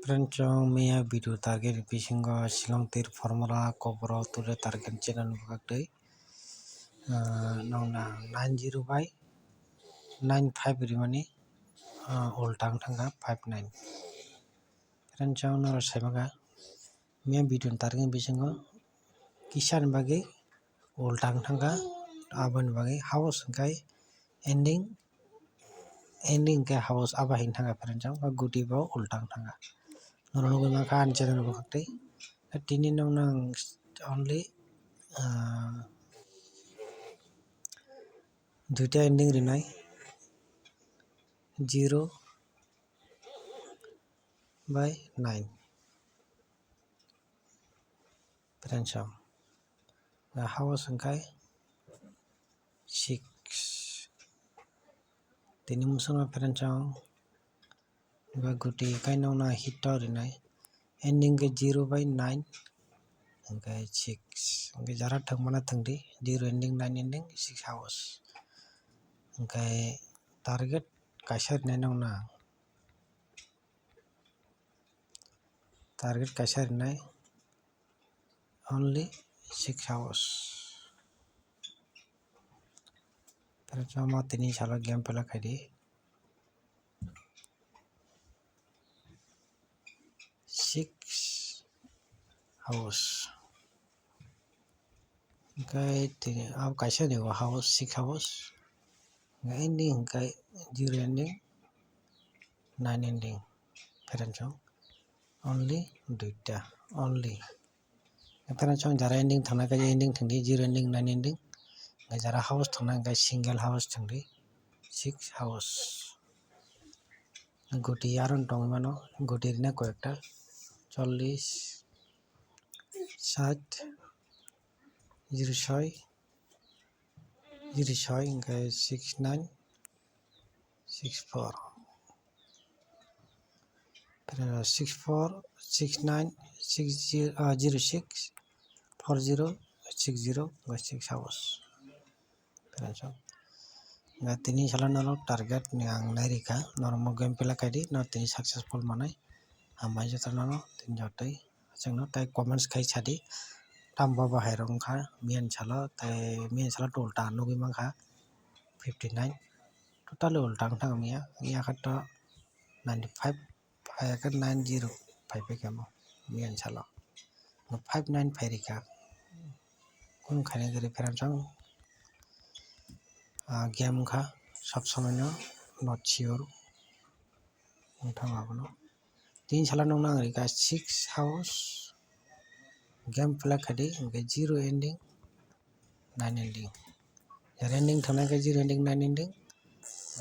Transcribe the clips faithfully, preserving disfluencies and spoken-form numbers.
Friend, chwng miya video target bisingo Shillong tir formula koboro ture target channel bwkhaktwi, ah, nokna nine zero by nine five rimani, ah, ulta wng thangkha five nine. Friend, chwng norok saimaka miya video target bisingo kisa ni bagwi ulta wng thangkha, aboni bagwi house hwnkhe ending, ending hwnkhe house abo hai wng thangkha friend, chwng ba guti bo ulta wng thangkha. Norok nugwi mankha ani channel bwkhaktwi. Tini nokno ang only, ah, duita ending rinai, zero by nine. Friend, chwng house hwnkhe six. Tini muchungma friend, chwng ba guti kainokna hit o rinai, ending khe zero by nine hwnkhe six. Hwnkhe jara thwngmano thwngdi, zero ending, nine ending, six house. Hwnkhe target kaisa rinai nokna. Target kaisa rinai, only six house. Friend, chwng tini salo game play khaidi, six house. Hwnkhe tini abo kaisa ni house, six house. Hwnkhe ending hwnkhe zero ending, nine ending. Friend, chwng only duita, only. Friend, chwng jara ending thangnai khe ending thangdi, zero ending, nine ending. Jara house thangnai khe single house thangdi, six house. Guti aro tongwi mano, guti rinai koyekta, chollish, sat, zero soi, zero soi, hwnkhe six nine, six four, six four, six nine, six zero, ah, zero six, four zero, six zero, hwnkhe six house. Friend, chwng. Hwnkhe tini salo norok target ni ang nairikha, norok mo game play khaidi, norok tini successful manai. Hambai jotono tini jotoi. Chwngno tei comments khai sadi, tamo bo hai rok wngkha miyan salo, tei miyan salo to ulta nugwi mankha fifty nine, totally ulta wngkha miya, miya khe to ninety five, phai khe nine zero phai khe mo miyan salo, five nine phai rikha, kun khaina gari friend, chwng, ah, game wngkha sob somoi no not sure wngthang abono. Tini salo nokno ang rikha six house, game play khaidi, hwnkhe zero ending, nine ending. Jara ending thangnai khe zero ending, nine ending.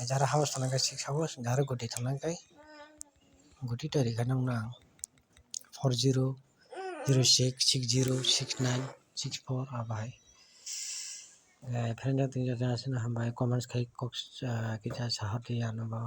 Jara house thangnai khe six house, jara guti thangnai khe guti to rikha nokno ang four zero, zero six, six zero, six nine, six four, abo hai. Eh, friend, jotoni jotoni aswkno hambai, comments khai kok, ah, kisa sahordi ano bo.